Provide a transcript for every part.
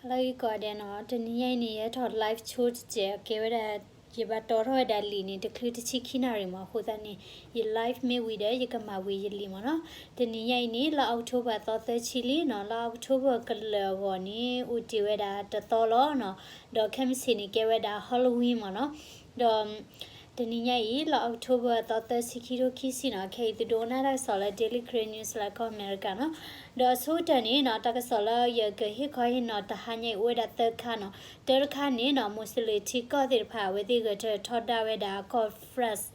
ဟါလၢအဂ့ၤကိးဂၤဒဲးနီၤ, တနံၤညါအံၤန့ၣ် ယဟဲထီၣ် live ဆိတစဲး ကဲဝဲဒၣ် ယဘၣ်တီထီၣ်ဝဲဒၣ်လံာ်န့ၣ် တချုးတဆံခံနၣ်ရံၣ်မး, အဃိသတးန့ၣ် ယ live မ့ၢ်ဝံၤဒီး ယကမၤဝံၤယလံာ်မးနီၤ. တနံၤညါအံၤန့ၣ် လါ October သီသၢဆံလံနီၤ, လါ October ကလၢာ်အဂီၢ်န့ၣ် အိၣ်တ့ၢ်ဝဲဒၣ်တသီလီၤနီၤ, ဒီးခဲမုၢ်ဆ့ၣ်န့ၣ် ကဲဝဲဒၣ် Halloween မးနီၤ, ဒီး တနံၤညါအံၤ လါ October သီသၢဆံခံထိခံဆံနီၤ, ခဲအံၤသုဒိကနၣ်တၢ်ကစီၣ်လၢ Daily Karen News လၢကီၢ်အမဲရကၤနီၤ, ဒီးအဆိကတၢၢ်န့ၣ်နီၤ, တၢ်ကစီၣ်လၢယကဟ့ၣ်ခီဟ့ၣ်နီၤတဟါညါအံၤ အိၣ်ဝဲဒၣ်သၢခါနီၤ, တၢတခါန့ၣ်နီၤ, မူစလ့ၣ်ထံကီၢ်သ့ၣ်တဖၣ် အဝဲသ့ၣ်ဂဲၤထၢၣ်ထီဒါဝဲဒၣ်ကီၢ် France,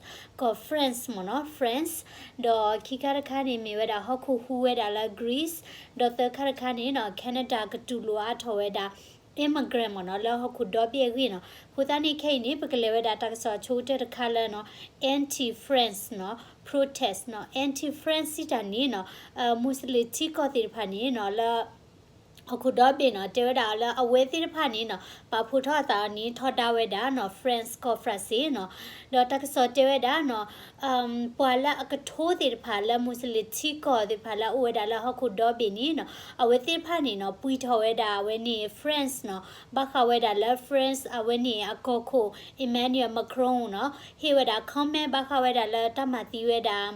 ကီၢ် France မ့ၢ်နီၤ, France, ဒီးခံခါတခါန့ၣ် မ့ၢ်ဝဲဒၣ်ဟီၣ်ခိၣ်ဟူးဝဲဒၣ်လၢ Greece, ဒီးသၢခါတခါန့ၣ်နီၤ, Canada ကတူၢ်လိာ်အါထီၣ်ဝဲဒၣ် immigrant မ့ၢ်နီၤ, လၢဟီၣ်ခိၣ်ဒီဘ့ၣ်အဂ့ၢ်နီၤ. အဃိသတးန့ၣ်ခဲအံၤန့ၣ် ပကလဲၤဝဲဒၣ်တၢ်ကစီၣ်ဆိကတၢၢ်တခါလၢနီၤ, anti-France နီၤ, protest နီၤ, anti-France စံးတၢ်န့ၣ်နီၤ, မူစလ့ၣ်ထံကီၢ်သ့ၣ်တဖၣ်န့ၣ်နီၤ, လၢ ဟီၣ်ခိၣ်ဒီဘ့ၣ်နီၤ, တဲဝဲဒၣ်လၢအဝဲသ့ၣ်တဖၣ်န့ၣ်နီၤ, ပာ်ဖှိၣ်ထီၣ်အသးအီၤန့ၣ် ထီဒါဝဲဒၣ်နီၤ, France ကီၢ် France နီၤ, ဒီးတၢ်ကစီၣ်တဲဝဲဒၣ်နီၤ, ပှၤလၢအကထိသ့ၣ်တဖၣ်လၢမူစလ့ၣ်ထံကီၢ်သ့ၣ်တဖၣ်လၢအအိၣ်ဝဲဒၣ်လၢဟီၣ်ခိၣ်ဒီဘ့ၣ်န့ၣ်နီၤ, အဝဲသ့ၣ်တဖၣ်န့ၣ်နီၤ, ပှံၢ်ထီၣ်ဝဲဒၣ်အဝဲန့ၣ် France နီၤ, ဘၣ်ဃးဝဲဒၣ်လၢ France အဝဲန့ၣ်အကီၢ်ခိၣ် Emmanuel Macron နီၤ, ဟ့ၣ်ဝဲဒၣ် comment ဘၣ်ဃးဝဲဒၣ်လၢတၢ်မၤသံဝဲဒၣ်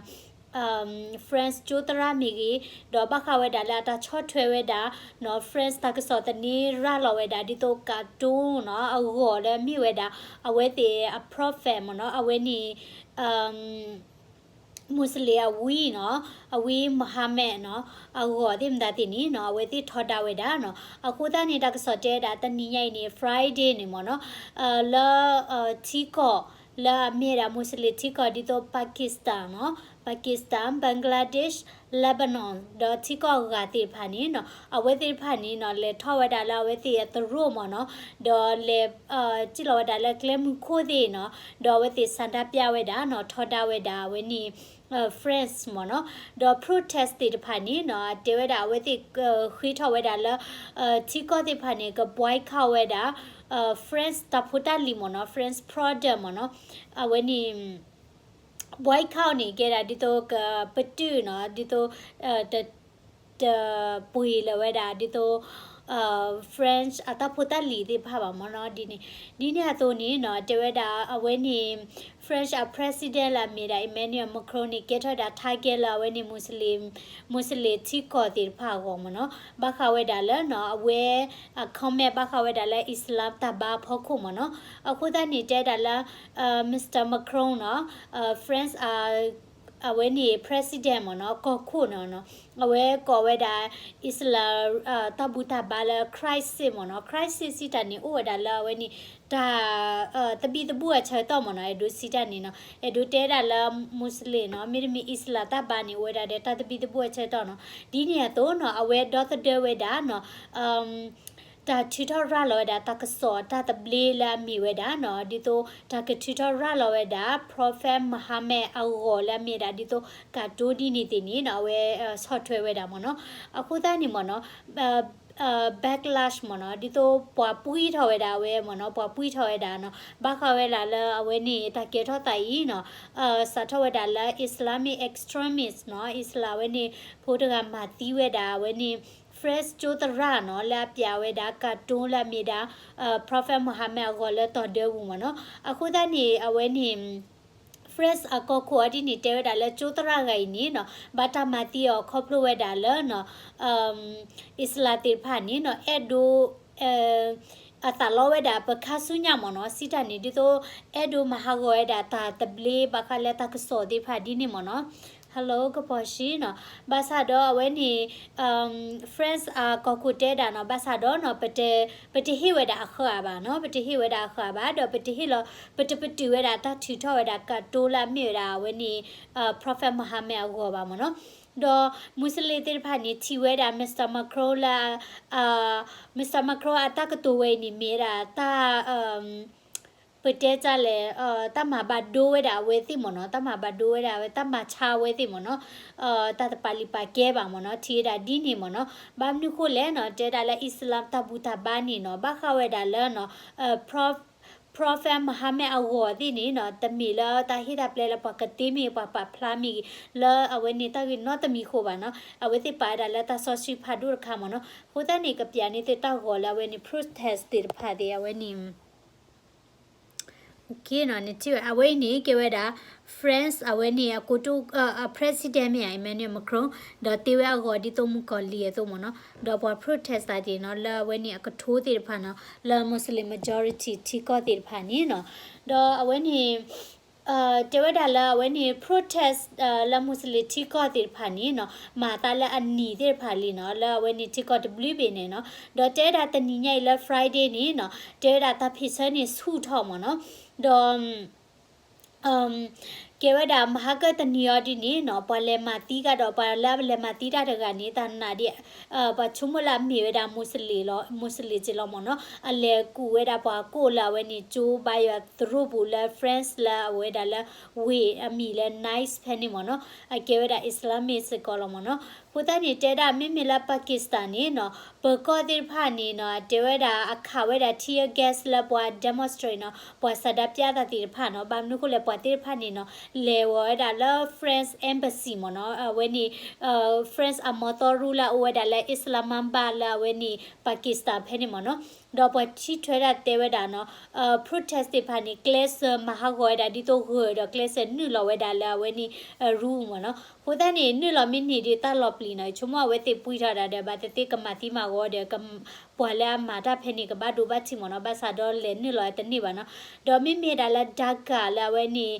France ကၠိသရၣ်မ့ၢ်ဂ့ၤ, ဒီးဘၣ်ဃးဝဲဒၣ်လၢအတၢ်ဆီၣ်ထွဲဝဲဒၣ်နီၤ, France တၢ်ကစီၣ်သန့ရၤလီၤဝဲဒၣ် ဒ်သိး cartoon နီၤ, အဂီၤလၢအမ့ၢ်ဝဲဒၣ် အဝဲသ့ၣ်အ prophet မ့ၢ်နီၤ, အဝဲန့ၣ် မူစလ့ၣ်အဝံနီၤ, အဝံ Muhammad နီၤ, အဂီၤသ့ၣ်မတၤသ့ၣ်န့ၣ်နီၤ, အဝဲသ့ၣ်ထီဒါဝဲဒၣ်နီၤ. အဃိသတးန့ၣ် တၢ်ကစီၣ်တဲဝဲဒၣ် တနံၤညါအံၤန့ၣ် Friday န့ၣ်မ့ၢ်နီၤ, လၢ ထံကီၢ် လၢအမ့ၢ်ဝဲဒၣ် မူစလ့ၣ်ထံကီၢ် ဒ်သိး Pakistan နီၤ, Pakistan, Bangladesh, Lebanon ဒီးထံကီၢ်အဂၤသ့ၣ်တဖၣ်န့ၣ်နီၤ, အဝဲသ့ၣ်တဖၣ်န့ၣ်နီၤ လဲၤထီၣ်ဝဲဒၣ်လၢအဝဲသ့ၣ်အသရိာ်မ့ၢ်နီၤ, ဒီးလဲၤ စံၣ်လီၤဝဲဒၣ်လၢကျဲမုၢ်ခိၣ်သ့ၣ်နီၤ, ဒီးအဝဲသ့ၣ်ဆန္ဒပြဝဲဒၣ်နီၤ, ထီဒါဝဲဒၣ်အဝဲန့ၣ် France မ့ၢ်နီၤ, ဒီး protest သ့ၣ်တဖၣ်န့ၣ်နီၤ, တဲဝဲဒၣ်အဝဲသ့ၣ်ဃ့ထီၣ်ဝဲဒၣ်လၢ ထံကီၢ်သ့ၣ်တဖၣ်န့ၣ် က boycott ဝဲဒၣ် France တၢ်ဖိတၢ်လံၤမ့ၢ်နီၤ, France product မ့ၢ်နီၤ, အဝဲန့ၣ် boycott န့ၣ် ကဲဒၣ်ဒ်သိးကပတုာ်နီၤ, ဒ်သိး တ တပှ့ၤလၢၤဝဲဒၣ် ဒ်သိး French အတၢ်ဖိတၢ်လံၤသ့ၣ်တဖၣ်ဘၣ်မ့ၢ်နီၤ, ဒ်န့ၣ် ဒ်န့ၣ်အသိးန့ၣ်နီၤ, တဲဝဲဒၣ်အဝဲန့ၣ် French အ president လၢအမ့ၢ်ဒၣ် Emmanuel Macron န့ၣ် ကဲထီၣ်ဝဲဒၣ် target လၢအဝဲန့ၣ် မူစလ့ၣ်ထံကီၢ်သ့ၣ်တဖၣ်အဂီၢ်မ့ၢ်နီၤ, ဘၣ်ဃးဝဲဒၣ်လၢနီၤ အဝဲ အ comment ဘၣ်ဃးဝဲဒၣ်လၢ Islam တၢ်ဘါအဖီခိၣ်မ့ၢ်နီၤ, အဃိသတးန့ၣ် တဲဒၣ်လၢ Mr Macron နီၤ France အဝဲန့ၣ် president မ့ၢ်နီၤ ကီၢ်ခိၣ်နီၤ, အဝဲကိးဝဲဒၣ် Islam တၢ်ဘူၣ်တၢ်ဘါလၢ crisis မ့ၢ်နီၤ, crisis စံးတၢ်န့ၣ် အိၣ်ဝဲဒၣ်လၢအဝဲန့ၣ် တၢ်သဘံၣ်သဘုၣ်အဆၢကတီၢ်မ့ၢ်နီၤ, အဲၣ်ဒိးစံးတၢ်န့ၣ်နီၤ, အဲၣ်ဒိးတဲဒၣ်လၢ Muslim နီၤ, မ့တမ့ၢ် Islam တၢ်ဘါန့ၣ် အိၣ်ဝဲဒၣ်ဒီးတၢ်သဘံၣ်သဘုၣ်အဆၢကတီၢ်နီၤ, ဒ်န့ၣ်အသိးနီၤ အဝဲဒီသဒၢဝဲဒၣ်နီၤ တၢ်ထုးထီၣ်ရၤလီၤဝဲဒၣ်တၢ်ကစီၣ်တၢ်သဘျ့လၢအမ့ၢ်ဝဲဒၣ်နီၤ, ဒ်သိးတၢ်ကထုးထီၣ်ရၤလီၤဝဲဒၣ် Prophet Muhammad အဂီၢ်လၢအမ့ၢ်ဒၣ်ဒ်သိး ကၢ်တိဒ်န့ၣ်သ့ၣ်န့ၣ်နီၤ, အဝဲဆီၣ်ထွဲဝဲဒၣ်မ့ၢ်နီၤ, အဃိသတးန့ၣ်မ့ၢ်နီၤ backlash မ့ၢ်နီၤ, ဒ်သိးပှၤပှံၢ်ထီၣ်ဝဲဒၣ်အဝဲမ့ၢ်နီၤ, ပှၤပှံၢ်ထီၣ်ဝဲဒၣ်နီၤ, ဘၣ်ဃးဝဲဒၣ်လၢအဝဲန့ၣ် တၢ်ကဲထီၣ်သးအံၤနီၤ, စးထီၣ်ဝဲဒၣ်လၢ Islamic extremist နီၤ, Islam အဝဲန့ၣ် ဖိတဂၤမၤသံဝဲဒၣ်အဝဲန့ၣ် France ကၠိသရၣ်နီၤ, လၢအပျးဝဲဒၣ် ကၢ်တိလၢအမ့ၢ်ဒၣ် Prophet Muhammad အဂီၢ်လၢတီၤဒၢပူၤမ့ၢ်နီၤ, အဃိသတးန့ၣ် အဝဲန့ၣ် France အကီၢ်ခိၣ်အီၤဒ်န့ၣ် တဲဝဲဒၣ်လၢကၠိသရၣ်ဂၤအံၤန့ၣ်နီၤ, ဘၣ်တၢ်မၤသံအီၤခီဖျိဝဲဒၣ်လၢနီၤ Islam သ့ၣ်တဖၣ်န့ၣ်နီၤ အဲၣ်ဒိး အသးလီဝဲဒၣ်ပခါဆူညါမ့ၢ်နီၤ, စံးတၢ်န့ၣ် ဒ်သိး အဲၣ်ဒိးမၤဟးဂီၤဝဲဒၣ်တၢ်သဘျ့ဘၣ်ဃးလၢတၢ်ကစီၣ်သ့ၣ်တဖၣ်ဒ်န့ၣ်မ့ၢ်နီၤ, Hello ကပီၤစံနီၤ, ဘၣ်ဆၣ်ဒီးအဝဲန့ၣ် France အကီၢ်ခိၣ်တဲဒၣ်နီၤ, ဘၣ်ဆၣ်ဒီးနီၤ ပတဟ့ၣ်ဝဲဒၣ်အဃၢၤဘၣ်နီၤ, ပတဟ့ၣ်ဝဲဒၣ်အဃၢၤဘၣ်, ဒီးပတဟ့ၣ်လီၤ ပတပတုာ်ဝဲဒၣ်တၢ်ထုးထီၣ်ဝဲဒၣ် ကၢ်တိလၢအမ့ၢ်ဝဲဒၣ်အဝဲန့ၣ် Prophet Muhammad အဂီၢ်ဘၣ်မ့ၢ်နီၤ, ဒီး Muslim သ့ၣ်တဖၣ်န့ၣ် ထံၣ်ဝဲဒၣ် Mr Macron လၢ Mr Macron အတၢ်ကတိၤဝဲအံၤန့ၣ် မ့ၢ်ဝဲဒၣ်တၢ် ပတဲတၢ်လဲၣ် တၢ်မၤဘၣ်ဒိဝဲဒၣ်အဝဲသ့ၣ်မ့ၢ်နီၤ, တၢ်မၤဘၣ်ဒိဝဲဒၣ်အဝဲ တၢ်မၤဆါအဝဲသ့ၣ်မ့ၢ်နီၤ, တၢ်တပာ်လုၢ်ပာ်ကဲဘၣ်မ့ၢ်နီၤ, ထံၣ်ဝဲဒၣ်ဒ်န့ၣ်မ့ၢ်နီၤ, ဘၣ်မနုၤဃိလဲၣ်နီၤ, တဲဒၣ်လၢ Islam တၢ်ဘူၣ်တၢ်ဘါန့ၣ်နီၤ ဘၣ်ဃးဝဲဒၣ်လၢနီၤ Pro Prophet Muhammad အဂီၤသ့ၣ်န့ၣ်နီၤ တမ့ၢ်လၢတၢ်ဟ့ၣ်တၢ်ပျဲလၢပှၤကတ့မ့ၢ်ဂ့ၤ ပှၤပာ်ဖျါမ့ၢ်ဂ့ၤ လၢအဝဲန့ၣ်တၢ်ဂ့ၢ်နီတမံၤဃိဘၣ်နီၤ. အဝဲသ့ၣ်ပာ်ဝဲဒၣ်လၢတၢ်စီဆှံဖးဒိၣ်တခါမ့ၢ်နီၤ. အဃိသတးန့ၣ် ကပျးန့ၢ်သုတၢ်ဂီၤလၢအဝဲန့ၣ် protest သ့ၣ်တဖၣ်သ့ၣ် အဝဲန့ၣ် အဝဲအံၤန့ၣ် ကဲဝဲဒၣ် France အဝဲန့ၣ် အကိတိၣ် အ president မ့ၢ်ဧါ Emmanuel Macron ဒီးတ့ဝဲအဂီၤဒ်သိးမုၣ်ကီၤလံၢ်အသိးမ့ၢ်နီၤ. ဒီးပှၤ protest သ့ၣ်နီၤ လၢအဝဲန့ၣ်အကထိသ့ၣ်တဖၣ်နီၤ လၢ Muslim majority ထံကီၢ်သ့ၣ်တဖၣ်န့ၣ်နီၤ. ဒီးအဝဲန့ၣ် တဲဝဲဒၣ်လၢအဝဲန့ၣ် protest လၢ Muslim ထံကီၢ်သ့ၣ်တဖၣ်န့ၣ်နီၤ မၤသးလၢအနံၤသ့ၣ်တဖၣ်လံနီၤ လၢအဝဲန့ၣ်ထံကီၢ်တဘျုးဘ့ၣ်န့ၣ်နီၤ. ဒီးတဲဝဲဒၣ်တနံၤညါအံၤလၢ Friday န့ၣ်နီၤ တဲဝဲဒၣ်တၢ်ဖံးဆၢန့ၣ်ဆူၣ်ထီၣ်မ့ၢ်နီၤ. ဒီး ကဲဝဲဒၣ်မဟါကတနံၤအံၤဒ်န့ၣ်နီၤ ပှၤလဲၤမၤသံကဒီး ပှၤလၢအလဲၤမၤသံတၢ်တဂၤန့ၣ် တၢ်နာ်ဒ် ပှၤဆိကမိၣ်လၢအမ့ၢ်ဝဲဒၣ် Muslim လီၤ Muslim က့လီၤမ့ၢ်နီၤ. အလဲၤကူးဝဲဒၣ်ပှၤကိၣ်လၢအဝဲန့ၣ် ကၠိဘါယွၤသရိာ်ပူၤလၢ France လၢအဝဲဒၣ်လၢ ဝ့ၢ်အမံၤလၢ Nice ဖဲန့ၣ်မ့ၢ်နီၤ. အကဲဝဲဒၣ် Islamic စ့ၢ်ကီးလီၤမ့ၢ်နီၤ. အဃိသတးန့ၣ် တဲဒၣ်မ့မ့ၢ်လၢ Pakistan န့ၣ်နီၤ ပၢၤကီၢ်သ့ၣ်တဖၣ်န့ၣ်နီၤ တဲဝဲဒၣ်အခးဝဲဒၣ် tear gas လၢပှၤ demonstrate နီၤ ပှၤဆန္ဒပြသ့ၣ်တဖၣ်နီၤ. ဘၣ်မနုၤအဃိလဲၣ် ပှၤသ့ၣ်တဖၣ်န့ၣ်နီၤ လဲၤဝီၤဝဲဒၣ်လၢ France embassy မ့ၢ်နီၤ အဝဲန့ၣ် France အမီသီရူလၢအအိၣ်ဝဲဒၣ်လၢ Islamabad လၢအဝဲန့ၣ် Pakistan ဖဲန့ၣ်မ့ၢ်နီၤ. ဒီးပှၤထံၣ်ထွဲဒၣ်တဲဝဲဒၣ်နီၤ protest သ့ၣ်တဖၣ်န့ၣ် ကျဲးစၢးမၤဟးဂီၤဝဲဒၣ်ဒ်သိးဂၢၤဒီးကျဲးစၢးနုာ်လီၤဝဲဒၣ်လၢအဝဲန့ၣ် ရူမ့ၢ်နီၤ. အဃိသတးန့ၣ် နုာ်လီၤမ့ၢ်န့ၢ်ဒ်တၢ်လီၤပျံၤနီၤ ဆိကမိၣ်အဝဲသ့ၣ်ပှံၢ်ထီၣ်ဒၣ်ဒီး ဘၣ်သ့ၣ်သ့ၣ်ကမၤသံမၤဂီၤဒီး ပှၤလၢအမၤတၢ်ဖဲန့ၣ် ကဘၣ်ဒိဘၣ်ထံးမ့ၢ်နီၤ. ဘၣ်ဆၣ်ဒီးလဲၤနုာ်လီၤတန့ၢ်ဘၣ်နီၤ. ဒီးမ့မ့ၢ်ဒၣ်လၢ Dhaka လၢအဝဲန့ၣ်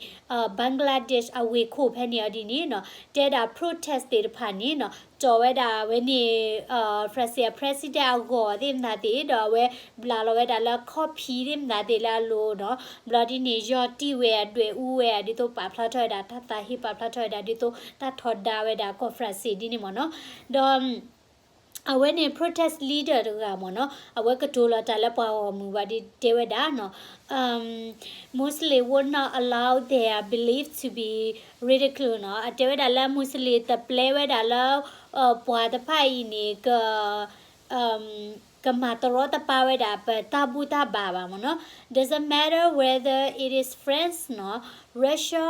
Bangladesh အဝ့ၢ်ခိၣ်ဖဲန့ၣ်အီၤဒ်န့ၣ်နီၤ တဲဒၣ် protest သ့ၣ်တဖၣ်န့ၣ်နီၤ ကၠီၤဝဲဒၣ်အဝဲန့ၣ် France အ president အဂီၤသ့ၣ်မတၤသ့ၣ် ဒီးအဝဲဘျးလီၤဝဲဒၣ်လၢ copy သ့ၣ်မတၤသ့ၣ်လၢအလိၤနီၤ. ဘျီဒ်န့ၣ် ယီၤတံၢ်ဝဲအဒွဲၣ်အူဝဲဒ်သိးပာ်ဖျါထီၣ်ဝဲဒၣ် တၢ်သးဟ့ပာ်ဖျါထီၣ်ဝဲဒၣ်ဒ်သိးတၢ်ထီဒါဝဲဒၣ် ကီၢ် France ဒ်န့ၣ်မ့ၢ်နီၤ. ဒီး အဝဲန့ၣ် protest leader တဂၤမ့ၢ်နီၤ အဝဲကတိၤလီၤတၢ်လၢပှၤဂီၢ်မုၢ်ဘၣ်ဒီးတဲဝဲဒၣ်နီၤ Muslim would not allow their belief to be ridiculed နီၤ. အတဲဝဲဒၣ်လၢ Muslim တပျဲဝဲဒၣ်လၢ ပှၤတဖၣ်အံၤန့ၣ် ကမၤတရီတပါဝဲဒၣ်ပတၢ်ဘူၣ်တၢ်ဘါဘၣ်မ့ၢ်နီၤ. Doesn't matter whether it is France နီၤ Russia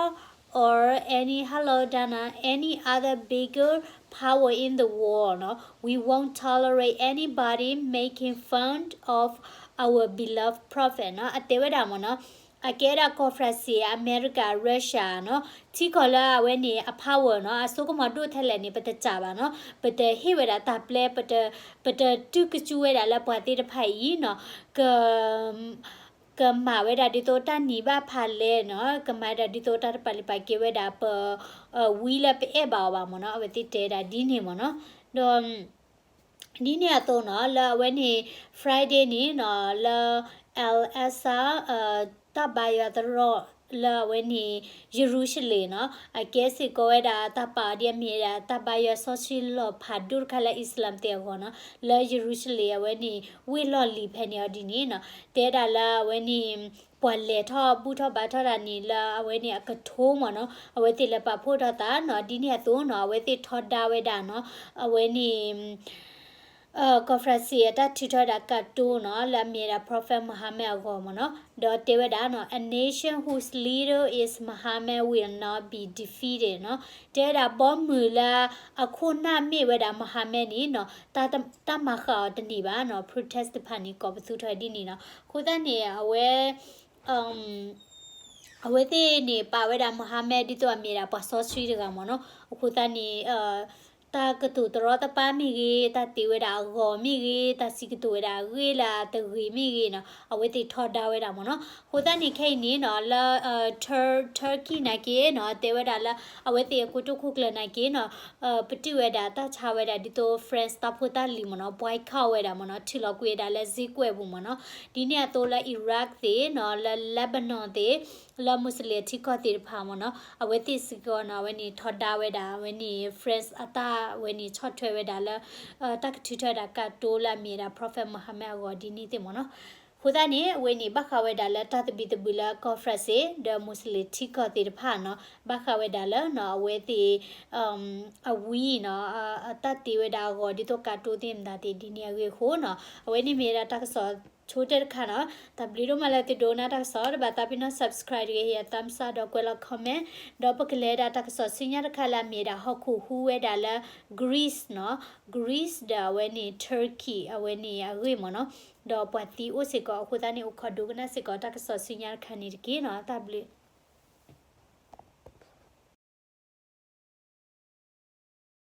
or any hello Dana any other bigger power in the world နီၤ we won't tolerate anybody making fun of our beloved prophet နီၤ. အတဲဝဲဒၣ်မ့ၢ်နီၤ အကဲဒၣ်ကီၢ် France အမဲရကၤ Russia နီၤ ထံကီၢ်လၢအဝဲန့ၣ် အ power နီၤ အစိကမီၤဒိၣ်ထဲလဲၣ်န့ၣ် ပတစံးဘၣ်နီၤ ပတဟ့ၣ်ဝဲဒၣ်တၢ်ပျဲ ပတတုၤကစူဝဲဒၣ်လၢပှၤသ့ၣ်တဖၣ်အံၤနီၤ က ကမၤဝဲဒၣ်ဒ်သိးတၢ်နံၤဘၣ်ဖးလဲၣ်နီၤ ကမၤဝဲဒၣ်ဒ်သိးတၢ်တပာ်လုၢ်ပာ်ကဲဝဲဒၣ်ပ ဝံလၢပအဲၣ်ဘၣ်အီၤဘၣ်မ့ၢ်နီၤ အဝဲသ့ၣ်တဲဒၣ်ဒ်န့ၣ်မ့ၢ်နီၤ ဒီး ဒ်န့ၣ်အသိးနီၤ လၢအဝဲန့ၣ် Friday န့ၣ်နီၤ လၢ Al Aqsa တၢ်ဘါယွၤသရိာ် လၢအဝဲန့ၣ် ယရူၤၡလ့ၣ်နီၤ အကဲစ့ၢ်ကီးဝဲဒၣ်တၢ်ပာ်အီၤဒ်အမ့ၢ်ဒၣ် တၢ်ဘါယွၤစီဆှံလီၤဖးဒိၣ်တခါလၢ Islam သ့ၣ်အဂီၢ်နီၤ လၢယရူၤၡလ့ၣ်အဝဲန့ၣ် ဝ့ၢ်လီၢ်လံၤဖဲန့ၣ်အီၤဒ်န့ၣ်နီၤ တဲဒၣ်လၢအဝဲန့ၣ် ပှၤလဲၤထီၣ်ဘူၣ်ထီၣ်ဘါထီၣ်တၢ်န့ၣ် လၢအဝဲန့ၣ်အကထိမ့ၢ်နီၤ အဝဲသ့ၣ်လဲၤပာ်ဖှိၣ်ထီၣ်သးနီၤ ဒ်န့ၣ်အသိးနီၤ အဝဲသ့ၣ်ထီဒါဝဲဒၣ်နီၤ အဝဲန့ၣ် ကီၢ် France အတၢ်ထုးထီၣ်ဝဲဒၣ်ကတိၤနီၤ လၢအမ့ၢ်ဝဲဒၣ် Prophet Muhammad အဂီၢ်မ့ၢ်နီၤ ဒီးတဲဝဲဒၣ်နီၤ A nation whose leader is Muhammad will not be defeated နီၤ တဲဝဲဒၣ်ဘီမုၢ်လၢအခိၣ်နၢ်မ့ၢ်ဝဲဒၣ် Muhammad န့ၣ်နီၤ တၢ်မၤဃာ်အီၤတန့ၢ်ဘၣ်နီၤ protest တဖၣ်န့ၣ် ကိးပသူထီၣ်ဒ်န့ၣ်နီၤ အဃိသတးန့ၣ် အဝဲ အဝဲသ့ၣ်န့ၣ် ပာ်ဝဲဒၣ် Muhammad ဒ်သိးအမ့ၢ်ဒၣ်ပှၤစီဆှံတဂၤမ့ၢ်နီၤ အဃိသတးန့ၣ် တၢ်ကတိၤတရီတပါမ့ၢ်ဂ့ၤ တၢ်တ့ဝဲဒၣ်အဂီၤမ့ၢ်ဂ့ၤ တၢ်စံးကတိၤဝဲဒၣ်အဂ့ၢ်လၢအတဂ့ၤမ့ၢ်ဂ့ၤနီၤ အဝဲသ့ၣ်ထီဒါဝဲဒၣ်မ့ၢ်နီၤ အဃိသတးန့ၣ် ခဲအံၤန့ၣ်နီၤ လၢ Tur- Turkey နာ်က့နီၤ တဲဝဲဒၣ်လၢ အဝဲသ့ၣ်အကိတိၢ်ခိၣ်ကျၢၢ်နာ်က့နီၤ ပတုာ်ဝဲဒၣ်တၢ်ဆါဝဲဒၣ်ဒ်သိး France တၢ်ဖိတၢ်လံၤမ့ၢ်နီၤ boycott ဝဲဒၣ်မ့ၢ်နီၤ ထုးလီၤကွံာ်ဝဲဒၣ်လၢ ဈေးကွက် ပူၤမ့ၢ်နီၤ ဒ်န့ၣ်အသိးလၢ Iraq သ့ၣ်နီၤ လၢ Lebanon သ့ၣ် လၢ Muslim ထံကီၢ်သ့ၣ်တဖၣ်မ့ၢ်နီၤ အဝဲသ့ၣ်စ့ၢ်ကီးနီၤ အဝဲန့ၣ်ထီဒါဝဲဒၣ် အဝဲန့ၣ် France အတၢ်ဝဲန့ၣ်ဆီၣ်ထွဲဝဲဒၣ်လၢ တၢ်ကထုးထီၣ်ဝဲဒၣ်ကတိၤလၢအမ့ၢ်ဝဲဒၣ် Prophet Muhammad အဂီၢ်ဒ်န့ၣ်သ့ၣ်မ့ၢ်နီၤ အဃိသတးန့ၣ် အဝဲန့ၣ်ဘၣ်ဃးဝဲဒၣ်လၢတၢ်သဘံၣ်သဘုၣ်လၢကီၢ် France ဒီး Muslim ထံကီၢ်သ့ၣ်တဖၣ်နီၤ ဘၣ်ဃးဝဲဒၣ်လၢနီၤ အဝဲသ့ၣ် အဝံနီၤ အတၢ်တ့ဝဲဒၣ်အဂီၢ် ဒ်သိးကတိၤသ့ၣ်မတၤသ့ၣ် ဒ်န့ၣ်အဂ့ၢ်အဃိနီၤ အဝဲန့ၣ်မ့ၢ်ဝဲဒၣ်တၢ်ကစီၣ် ဆိကတၢၢ်တခါနီၤ, တၢ်ဘျုးဒိၣ်မးလၢသုဒိကနၣ်တၢ်ကစီၣ်, တဘၣ်သးပ့ၤနီၣ် subscribe တဂ့ၤ ဟ့ၣ်ယၤ thumbs up ဒီးကွဲးလီၤ comment, ဒီးပကလဲၤဒၣ်တၢ်ကစီၣ်ဆူညါတခါလၢအမ့ၢ်ဒၣ်ဟီၣ်ခိၣ်ဟူးဝဲဒၣ်လၢ Greece နီၤ, Greece ဒီးအဝဲန့ၣ် Turkey အဝဲန့ၣ်အဂ့ၢ်မ့ၢ်နီၤ, ဒီးပှၤသံအိၣ်စ့ၢ်ကီးအဃိသတးန့ၣ် အိၣ်ခိးဒိကနၣ်စ့ၢ်ကီးတၢ်ကစီၣ်ဆူညါတခါန့ၣ်တက့ၢ်နီၤ, တၢ်ဘျုး